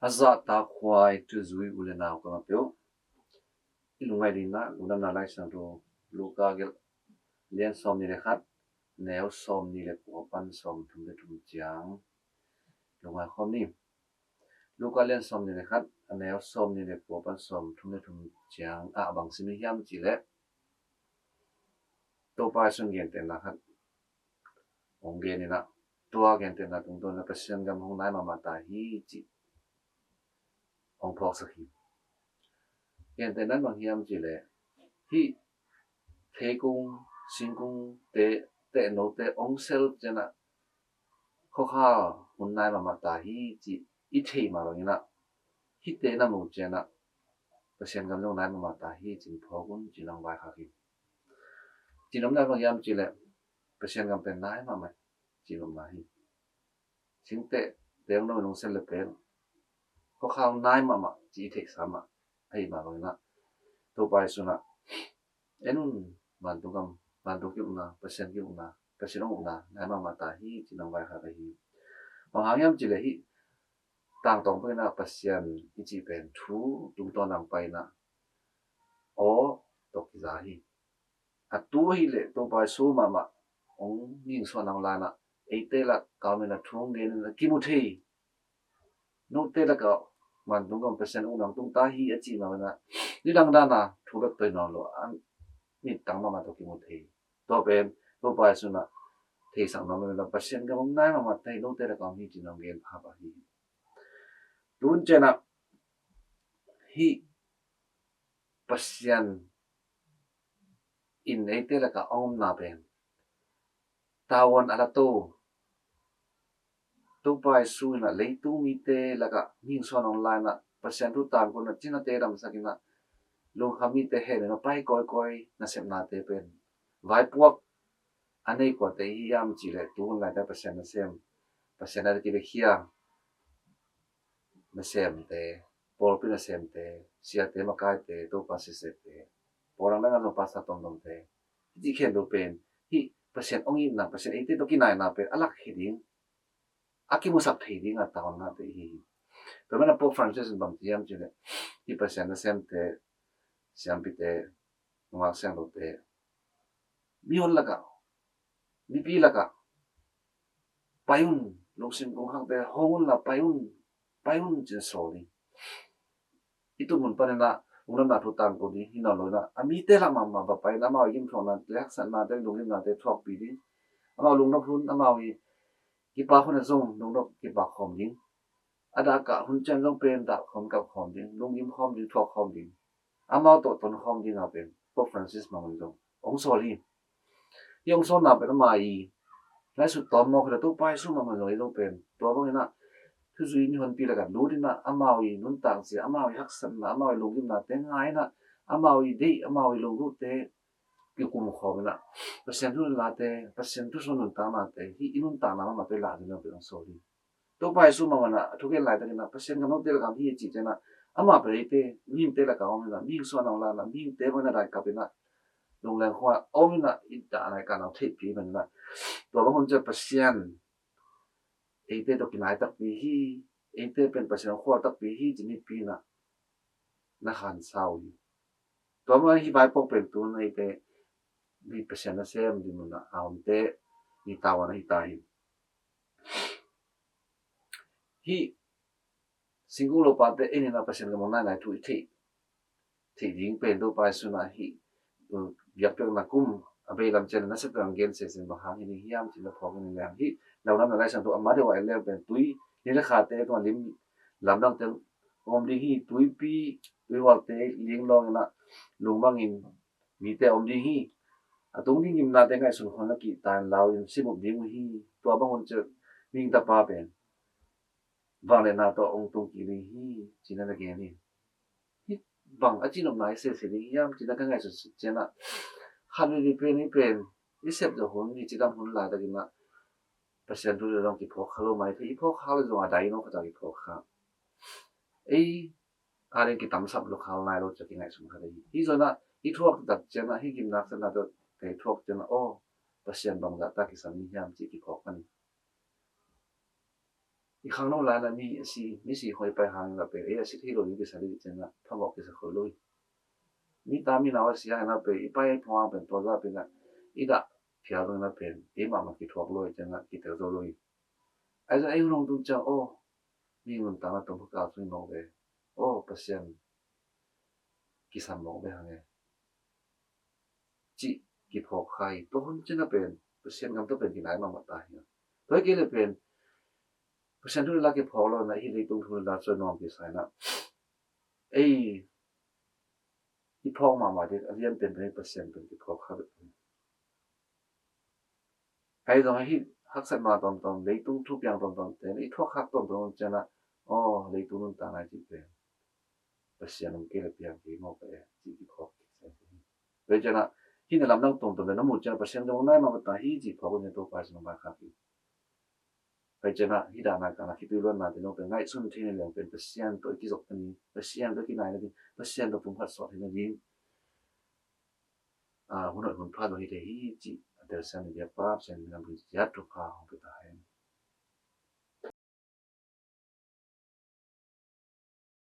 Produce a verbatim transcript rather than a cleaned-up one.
A zahtakhuai thuzui u le nau ka ngah peuh, i lungngaih dingin ah Lungdamna Laisiangtho Luka gelh, lian sawmnih le khat, neu sawmnih le kua pan sawmthum le thum ciang lungngai khawm ni. Luka lian sawmnih le khat, a neu sawmnih le kua pan sawmthum le thum ciang ah bang sim i hiam cih leh, Topa Jesu'n gentehna khat hong gen in ah, tua gentehna tungtawn in ah Pasian gam hong nai mahmah ta hi cih hong phawksak hi. Gentehna in bang hiam cih leh, hih theikung, singkungte, tehnote hong sel ciang ah khuakhal hun nai mahmah ta hi cih i theih mah bangin ah, hihte na muh ciang ah Pasian gam zong nai mahmah ta hi ci-in phawk un ci-in hong vaikhak hi. Cih nopna bang hiam cih leh, Pasian gam pen nai mahmah cih nopna hi. Singteh, teng dong in hong sel le pen khuakhal nai mahmah cih i theihsa mah ahih mah bangin ah, Topa Jesu'n ah, en un, vantung gam, vantung ki-ukna, Pasian ki-ukna, Pasian hong ukna nai mahmah ta hi ci-in hong vaikhak ahi hi. Bang hang hiam cih leh, hih tangtawng panin ah Pasian i cih pen thu tungtawn a hong pai in ah, aw tawh kiza hi. A tu ahih leh Topa Jesu mahmah hong mihing suahna hong la in ah, eite lakah om in ah thu hong gen in ah kimu thei, note lakah vantung gam, Pasian ukna hong tung ta hi a cih mah bangin ah, nidang dan a thu bek tawh hi nawn lo, a mittang mahmah tawh kimu thei. Tua pen Topa Jesu'n ah theisak nuam in ah, Pasian gam hong nai mahmah ta hi, note lakah om hi ci-in hong gen pha pah hi. Tun ciang ah hih Pasian in eite lakah a omna pen tavuan a la to, Topa Jesu in ah leitung mite lakah mihing suahna hong la in ah, Pasian thu tangko in ah cinate damsak in ah, lungkham mite hehna in ah pai kawikawi nasepnate pen vaipuak a nei kuate hi hiam cih leh, tu hun laitakin Pasian nasem, Pasian a kilekhia nasemte, pawlpi nasemte, siate makaite, Topa siasate, pawl dangdang a zong pastor tomtomte, hih khempeuh pen hih Pasian hong itna, Pasian eite tawh kinaina pen a lakkhia ding, a kimusak thei ding a tavuannate hi hi. Tua manin ah Pope Francis in bang ci hiam cih leh, hih Pasian nasemte, siampite, nungak siangthote, mihon lakah, mipi lakah pai un, lungsim kongkhakte hong unla pai un, pai un ci-in sawl hi. I tun mun panin ah lungdamna thu tangko ding hi nawn lo in ah, a mite lak mahmah va pai in ah, amau i gimthuaknate, haksatnate, lunggimnate thuakpih ding, amau lungnop hun, amau i kipak hun ah zong lungnop kipak khawm ding, a dak ah hun ciang zong pen dak khawm, kap khawm ding, lunggim khawm ding, thuak khawm ding, amau tawh ton khawm ding a pen Pope Francis mah in zong hong sawl hi. Hih hong sawlna pen ama i ngaihsut tawm mawk hi lo, Topa Jesu mah in zong, ei zong pen tua bangin ah thuzui mihonpi lakah lut in ah, amau i nuntakzia, amau i haksatna, amau i lunggimnate ngai in ah, amau i deih, amau i lunggulhte kikum khawm in ah, Pasian thu late, Pasian thusuah nuntaknate, hih i nuntakna mahmah tawh i lah ding a pen hong sawl hi. Topa Jesu mah in ah a thugen laitakin ah, Pasian gam note lakah om hi cih ciang ah, amah pen eite mihingte lakah om in ah, mihing suahna hong la in ah, mihingte bang in ah dai kap in ah, lungleng khawng ah om in ah, i dahna i kahna hong theihpih ahih manin ah, tua bang hun ciang Pasian eite tawh kinai takpi hi, eite pen Pasian hong khual takpi hi ci-in mipi in ah na khansa uh hi. Tua manin hih vaipuak pen tu-in eite mi Pasian nasem dinmun ah a omte mi tavuan ahi ta hi. Hih singkung lopate en in ah Pasian gam hong nainai thu i theih, theih ding pen Topa Jesu'n ah hih, uh, biakpiakna kum a veilam ciang ah nasep tawh hong gen sese bang hang hi ding hiam cih phawk in leng, hih Lungdamna Laisiangtho a mah deuh a en leng pen tui, lim le khate tungah lim lamdangte om ding hi, tuipi, tuihualte ling lawng in ah lungmangin mite om ding hi. A tung ding gimnate ngaihsun khawng in ah kihta in lau in sibup ding uh hi. Tua bang hun ciang mihing tapa pen vangliatna tawh hong tung kik ding hi ci-in ah na gen hi. Hih bang a cihnopna i sese ding hiam ci-in ah ka ngaihsut ciang ah, khat veivei pen, hih pen i sep zawh hun, hih cidam hun laitakin ah Pasian thu leh zong kiphawk kha lo mai thei, i phawk kha leh zong a dai in hong khat ah kiphawk kha. Ei adingin kitamsap lo kha nai lo ci-a kingaihsun kha thei hi. Hih zong in ah i thuak tak ciang ah, hih gimna haksatna tawh i thuak ciang ah, aw, Pasian bangzah tak kisam i hiam ci-a kiphawk kha ni. i khangno lai-in ah mi a si, mi si khong i pai hangin ah pen ei a si thei lo ding kisa ding ciangin ah phamawh kisa khol lo hi. Mi ta mi nau a si hangin ah pen i pai phawng hang pen tua zah pen ah i dah phial dongin ah pen ei mahmah kithuak lo hi ciangin ah kitel zo lo hi. Ahi zongin ei hun hong tung ciang aw, mi nuntakna tawm kha kal sung in mawk ve, aw Pasian kisam mawk ve hang e cih kiphawk kha hi. Tua hun ciangin ah pen Pasian gam tawh pen kinai mahmah ta hi. Tua hi kei le pen Pasian thu le la kiphawk lo in ah hih leitung thu le la cuan nuam kisa in ah ei i phawk mahmah ding a lian pen pen Pasian pen kiphawk kha bek hi. Ahi zongin hih haksatna tuamtuam, leitung thupiang tuamtuam te i thuak khak tuamtuam ciangin ah aw leitung nuntakna cih pen Pasian om kei le piang kei mawk e cih kiphawk kisa hi. Tua hi ciangin ah hih na lamdang tuamtuam le na muh ciangin Pasian zong nai mahmah ta hi cih phawk un, hi Topa Jesu nong maikhak hi. Pai ciangin ah hih dan a kan a khitui luanna te zong pen ngaihsun theihna liang pen Pasian tawh i kizop nading, Pasian tawh i kinai nading, Pasian tawh pumkhat sawh theih nading, ah, hun hoih hun pha zong hi thei hi cih a telsiam ni. Biakpa Pasian min a bun ciat thupha hong